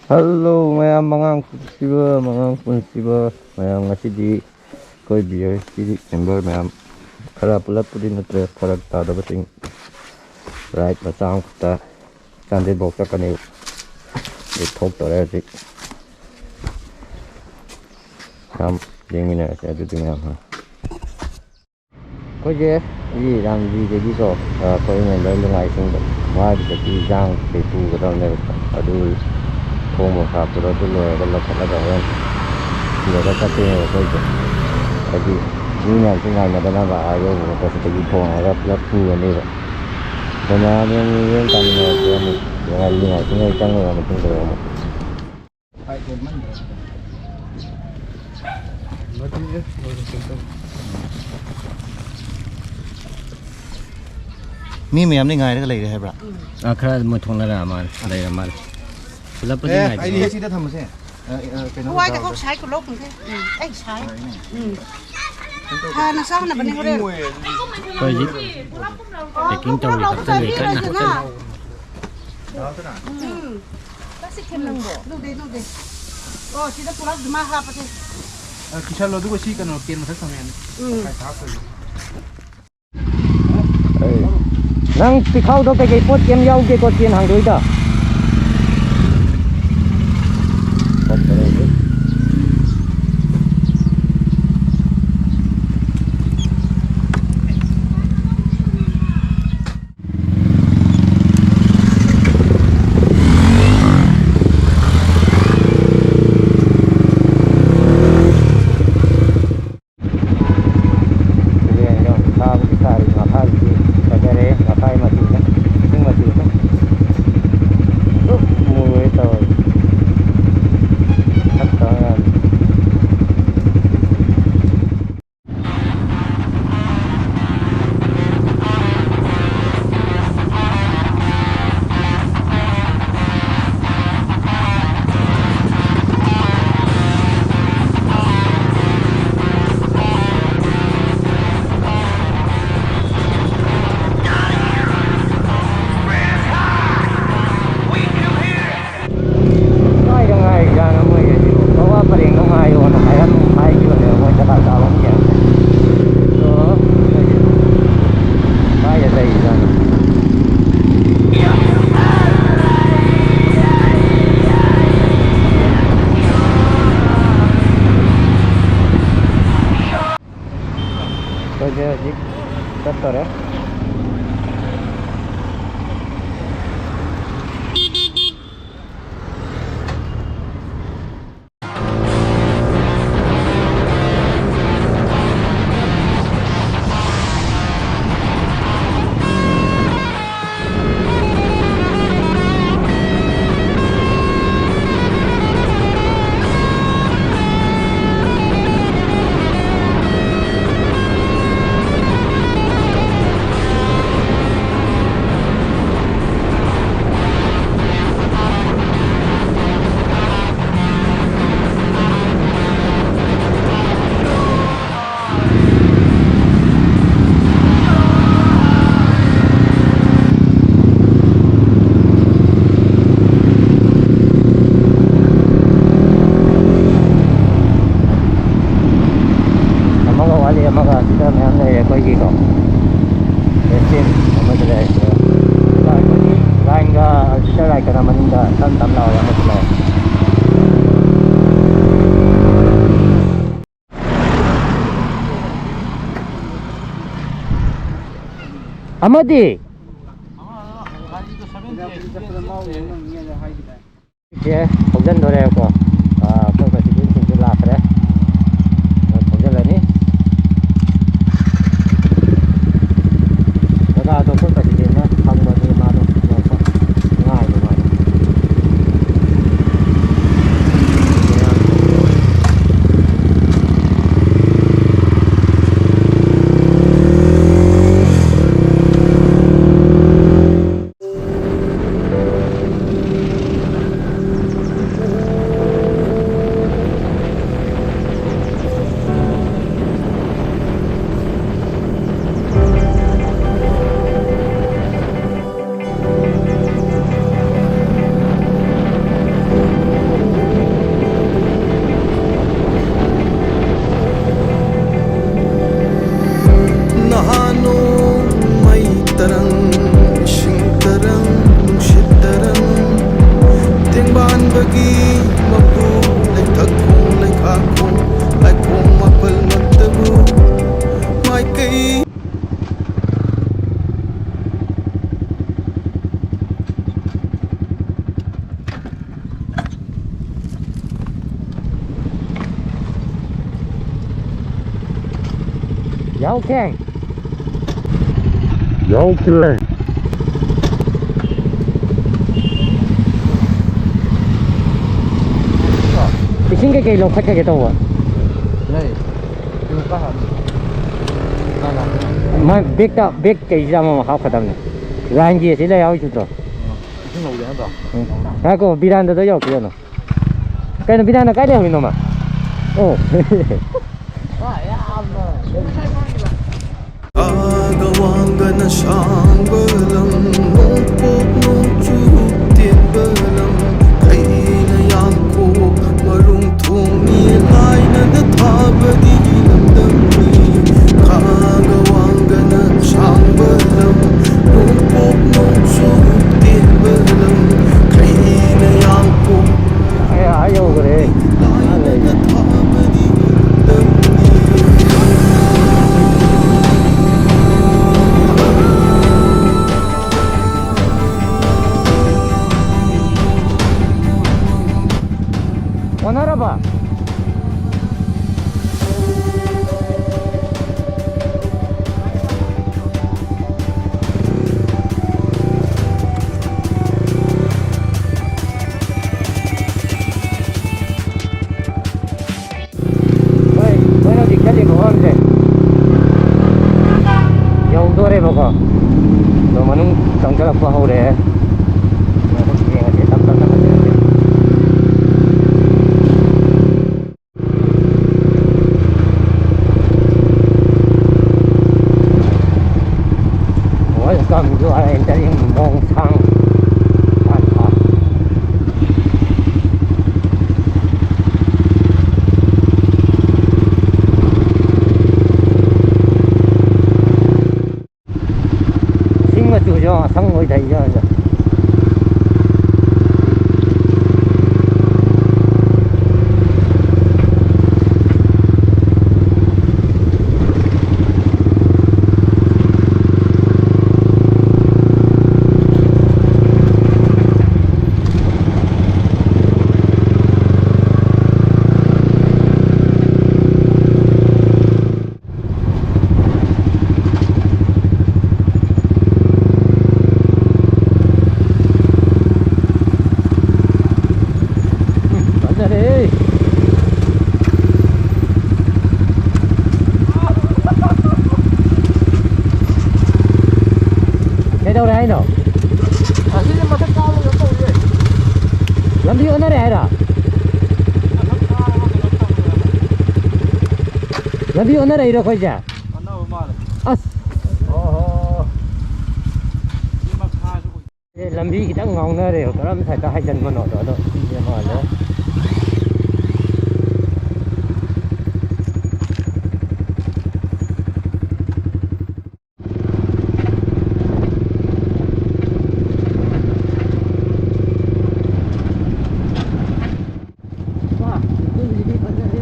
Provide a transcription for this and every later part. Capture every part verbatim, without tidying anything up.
Hello ꯃꯌꯥꯝ, ꯃꯉꯥꯡ ꯄꯨꯟꯁꯤꯕ, ꯃꯉꯥꯡ ꯄꯨꯟꯁꯤꯕ ꯃꯌꯥꯝ, ꯉꯁꯤꯗꯤ ꯑꯩꯈꯣꯏ ꯕꯤ ꯑꯦꯁꯀꯤ ꯃꯦꯝꯕꯔ ꯃꯌꯥꯝ, ꯈꯔ ꯄꯨꯂꯞꯄꯨꯗꯤ ꯅꯠꯇ꯭ꯔꯦ, ꯐꯔꯛ ꯇꯥꯗꯕꯁꯤꯡ, ꯔꯥꯏꯠ ꯃꯆꯥ ꯑꯃꯈꯛꯇ ꯆꯥꯟꯗꯦꯜꯐꯥꯎ ꯆꯠꯀꯅꯤ꯫ ꯑꯗꯨ ꯊꯣꯛꯇꯣꯔꯦ ꯍꯧꯖꯤꯛ꯫ ꯌꯥꯝ ꯌꯦꯡꯃꯤꯟꯅꯔꯁꯦ ꯑꯗꯨꯗꯤ ꯃꯌꯥꯝ꯫ ꯑꯩꯈꯣꯏꯁꯦ ꯁꯤ ꯔꯥꯝꯖꯤꯗꯒꯤꯀꯣ, ꯑꯩꯈꯣꯏ ꯃꯦꯝꯕꯔ ꯂꯨꯉꯥꯏꯁꯤꯡꯗ ꯃꯥꯒꯤꯗꯒꯤ ꯏꯟꯖꯥꯡ ꯀꯩ ꯄꯨꯒꯗꯕꯅꯦꯕ꯫ ꯑꯗꯨ ꯊꯣꯡꯕ ꯈꯥꯛꯄꯗꯣ ꯑꯗꯨ ꯂꯣꯏꯔꯒ ꯂꯧꯈꯠꯂꯒ ꯍꯣꯔꯦꯟ ꯊꯤꯔꯒ ꯆꯠꯇꯣꯏꯅꯦꯕ ꯑꯩꯈꯣꯏꯁꯦ꯫ ꯍꯥꯏꯗꯤ ꯃꯤ ꯃꯌꯥꯝꯁꯨ ꯉꯥꯏꯅꯗꯅꯕ ꯑꯥ ꯌꯧꯕ ꯈꯣꯠꯄꯁꯤꯗꯒꯤ ꯊꯣꯡꯉꯒ ꯄꯨꯂꯞ ꯄꯨꯔꯅꯦꯕ꯫ ꯑꯗꯣ ꯃꯌꯥꯝ ꯌꯦꯡ ꯌꯦꯡ ꯇꯥꯃꯤꯟꯅꯔꯁꯦ ꯑꯃꯨꯛ꯫ ꯂꯨꯉꯥꯏꯁꯤꯡ ꯍꯣꯏ ꯆꯪꯉꯨꯔ ꯃꯇꯨꯡꯗ ꯑꯃꯨꯛ꯫ ꯃꯤ ꯃꯌꯥꯝꯗꯤ ꯉꯥꯏꯔꯒ ꯂꯩꯔꯦ ꯍꯥꯏꯕ꯭ꯔꯥ? ꯑꯥ, ꯈꯔ ꯃꯣꯏ ꯊꯣꯛꯅꯔꯛꯑ ꯃꯥꯜꯂꯦ, ꯂꯩꯔ ꯃꯥꯜꯂꯦ꯫ ꯄꯨꯂꯞꯄꯨꯗꯤ ꯑꯦ, ꯉꯥꯏꯗꯦ꯫ ꯑꯩꯗꯤ ꯁꯤꯗ ꯊꯝꯃꯁꯦ꯫ ꯑ, ꯑ, ꯀꯩꯅꯣ ꯍꯋꯥꯏꯗ ꯇꯧꯔꯒ꯫ ꯈꯣꯛ ꯁꯥꯏ ꯀꯨꯂꯣꯛ ꯀꯨꯝꯁꯦ꯫ ꯎꯝ, ꯑꯩ ꯁꯥꯏ꯫ ꯎꯝ꯫ ꯍꯥꯟꯅ ꯆꯥꯅꯕꯅꯦ ꯍꯣꯔꯦꯟ꯫ ꯑꯩꯈꯣꯏ ꯍꯧꯖꯤꯛ packing ꯇꯧꯔꯤ, ꯀꯛꯆꯜꯂꯤ ꯀꯟꯅ꯫ ꯎꯝ꯫ ꯂꯧꯗꯦ, ꯂꯧꯗꯦ꯫ ꯑꯣ, ꯁꯤꯗ ꯄꯨꯂꯞ ꯑꯗꯨꯃꯥꯏ ꯍꯥꯞꯄꯁꯦ꯫ ꯑ, ꯀꯤꯁꯜꯂꯣ, ꯑꯗꯨꯒ ꯁꯤ ꯀꯩꯅꯣ, ꯀꯦꯟ ꯃꯊꯛ ꯊꯝꯃꯦ ꯌꯥꯅꯤ꯫ ꯎꯝ꯫ ꯅꯪ ꯄꯤꯈꯥꯎꯗꯣ ꯀꯩꯀꯩ ꯄꯣꯠ ꯀꯩꯝ ꯌꯥꯎꯒꯦꯀꯣ ꯆꯦꯟ ꯍꯥꯡꯗꯣꯛꯏꯗꯣ? ꯍꯧꯖꯤꯛ ꯌꯦꯡꯉꯣ, ꯉꯥꯕꯨꯗꯤ ꯇꯥꯔꯤ, ꯉꯥꯈꯥꯁꯤꯗꯤ ꯐꯖꯔꯦ, ꯉꯥꯈꯥꯒꯤ ꯃꯆꯨꯁꯦ, ꯏꯁꯤꯡ ꯃꯆꯨꯁꯦ꯫ ꯌꯨꯝꯗ ꯇꯞ ꯇꯞ ꯂꯥꯎꯔꯦ, ꯑꯃꯁꯨ ꯂꯥꯛꯑꯦ꯫ ꯑꯃꯗꯤ? ꯁꯦ, ꯍꯧꯖꯤꯟꯗꯣꯔꯦꯕꯀꯣ꯫ ꯑꯥ, ꯑꯩꯈꯣꯏ ꯀꯟꯁꯇꯤꯇ꯭ꯌꯨꯟꯁꯤꯡꯁꯨ ꯂꯥꯛꯈ꯭ꯔꯦ꯫ ꯃꯣꯏ ꯊꯧꯖꯤꯜꯂꯅꯤ꯫ ꯖꯒꯥꯗꯣ ꯑꯩꯈꯣꯏ ꯀꯟꯁꯇꯤꯇ꯭ꯌꯨꯟꯅ ꯈꯪꯕꯅꯤ, ꯃꯥꯗꯣ ꯌꯧꯔꯛꯄ ꯉꯥꯏꯕ ꯃꯥꯗꯣ꯫ ꯅꯍꯥꯟꯅꯣꯡ ꯃꯩ ꯇꯔꯪ, ꯏꯁꯤꯡ ꯇꯔꯪ, ꯅꯨꯡꯁꯤꯠ ꯇꯔꯪ, ꯇꯦꯡꯕꯥꯟꯕꯒꯤ ꯃꯄꯨ, ꯂꯩꯊꯛ ꯈꯣꯡ, ꯂꯩꯈꯥ ꯈꯣꯡ, ꯂꯥꯏꯈꯣꯡ ꯃꯥꯄꯜꯃꯛꯇꯕꯨ ꯃꯥꯏꯀꯩ꯫ ꯌꯥꯎ ꯊꯦꯡ꯫ ꯌꯥꯎ ꯈꯤꯜꯂꯦ꯫ ꯏꯁꯤꯡ ꯀꯩꯀꯩ ꯂꯧꯈꯠꯈ꯭ꯔꯒꯦ ꯇꯧꯕ꯫ ꯂꯩ꯫ ꯀꯩꯅꯣ ꯀꯥ ꯍꯥꯞꯅꯤ? ꯀꯥ ꯍꯥꯞꯅꯤ? ꯃꯥ ꯕꯦꯛꯇ, ꯕꯦꯛ ꯀꯩꯁꯤꯗ ꯑꯃꯃꯨꯛ ꯍꯥꯞꯀꯗꯕꯅꯤ꯫ ꯂꯥꯏꯟꯒꯤ ꯑꯁꯤ ꯂꯩ ꯌꯥꯎꯔꯤꯁꯨ ꯅꯠꯇ꯭ꯔꯣ? ꯏꯁꯤꯡ ꯂꯧꯒꯦ ꯅꯠꯇ꯭ꯔꯣ? ꯎꯝ꯫ ꯉꯥꯏꯈꯣ, ꯕꯤꯔꯥꯟꯗꯗ ꯌꯧꯔꯛꯈꯤꯒꯅꯨ꯫ ꯀꯩꯅꯣ, ꯕꯤꯔꯥꯟꯗ ꯀꯥꯏ ꯂꯩꯍꯧꯔꯤꯅꯣ ꯃꯥ? ꯑꯣ꯫ ꯑꯥꯒ ꯋꯥꯡꯒꯅ ꯁꯥꯡꯕ ꯂꯝ, ꯅꯣꯡꯄꯣꯛ ꯅꯣꯡꯆꯨꯞ ꯇꯦꯟꯕ ꯂꯝ, ꯀꯩꯅ ꯌꯥꯡꯀꯣꯛ ꯃꯔꯨꯡ ꯊꯣꯡꯉꯤ ꯂꯥꯏꯅꯗ ꯊꯥꯕꯗꯤ ꯂꯝꯗꯝꯅꯤ꯫ ꯈꯥꯒ ꯋꯥꯡꯒꯅ ꯁꯥꯡꯕ ꯂꯝ, ꯅꯣꯡꯄꯣꯛ ꯅꯣꯡꯆꯨꯞ ꯇꯦꯟꯕ ꯂꯝ, ꯀꯩ ꯍꯣꯠꯅꯔꯕ? ꯍꯣꯏ, ꯑꯩꯈꯣꯏꯅ ꯍꯧꯖꯤꯛ ꯆꯠꯂꯤꯕ ꯃꯐꯝꯁꯦ ꯌꯧꯗꯣꯔꯦꯕꯀꯣ꯫ ꯑꯗꯣ ꯃꯅꯨꯡ ꯆꯪꯁꯤꯜꯂꯛꯄ ꯍꯧꯔꯦ꯫ ꯌꯦꯡꯉꯁꯦ, ꯇꯞ ꯇꯞꯅ ꯆꯪꯁꯤꯜꯂꯛꯀꯦ꯫ Welcome, you are entering Mongsang Tanpa. ꯏꯁꯤꯡ ꯃꯆꯨꯁꯦ ꯑꯁꯪꯕ ꯑꯣꯏ ꯊꯛꯏꯁꯦ ꯍꯧꯖꯤꯛ꯫ ꯐꯖꯔꯦ꯫ ꯀꯩꯗꯧꯔꯦ ꯍꯥꯏꯅꯣ? ꯑꯁꯤꯁꯦ ꯃꯊꯛ ꯀꯥꯕ ꯀꯩꯅꯣ ꯇꯧꯔꯤꯌꯦ꯫ ꯂꯝꯕꯤ ꯑꯣꯟꯅꯔꯦ ꯍꯥꯏꯔꯣ? ꯃꯊꯛ ꯀꯥꯔꯒ ꯀꯩꯅꯣ ꯇꯧꯔꯦ ꯍꯥꯏꯕ꯫ ꯂꯝꯕꯤ ꯑꯣꯟꯅꯔꯛꯏꯔꯣ ꯑꯩꯈꯣꯏꯁꯦ? ꯑꯣꯟꯅꯕ ꯃꯥꯜꯂꯦ꯫ ꯑꯁ! ꯑꯣꯍꯣ꯫ ꯁꯤ ꯃꯈꯥꯁꯨ ꯑꯣꯏ- ꯑꯦ, ꯂꯝꯕꯤ ꯈꯤꯇꯪ ꯉꯥꯎꯅꯔꯦꯕ, ꯀꯔꯝ ꯁꯥꯏꯗ ꯍꯥꯏꯖꯟꯕꯅꯣꯗꯣ, ꯑꯗꯣ ꯁꯤꯁꯦ ꯃꯥꯜꯂꯦ꯫ ꯋꯥ, ꯃꯐꯝꯁꯤꯗꯤ ꯐꯖꯔꯦ꯫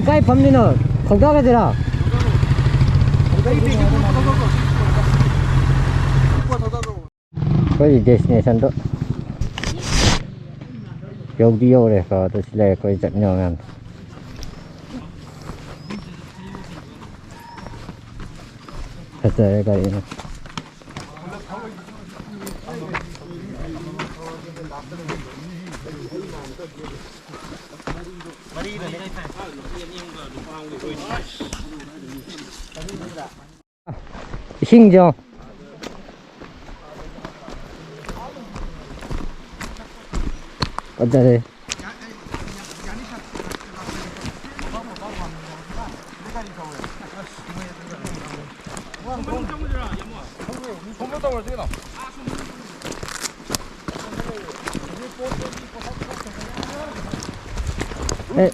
ꯀꯥꯏ ꯐꯝꯗꯣꯏꯅꯣ? ꯊꯧꯗꯥꯒꯗꯣꯏꯔꯣ? ꯑꯩꯈꯣꯏꯒꯤ ꯗꯦꯁꯇꯤꯅꯦꯁꯟꯗꯣ ꯌꯧꯗꯤ ꯌꯧꯔꯦꯀꯣ, ꯑꯗꯣ ꯁꯤ ꯂꯩꯔꯦ ꯑꯩꯈꯣꯏ ꯆꯠꯃꯤꯟꯅꯕ ꯃꯌꯥꯝꯗꯣ꯫ ꯐꯖꯔꯦ ꯒꯥꯔꯤꯅ꯫ ꯏꯁꯤꯡꯁꯦ ꯐꯖꯔꯦ꯫ ꯑꯦ꯫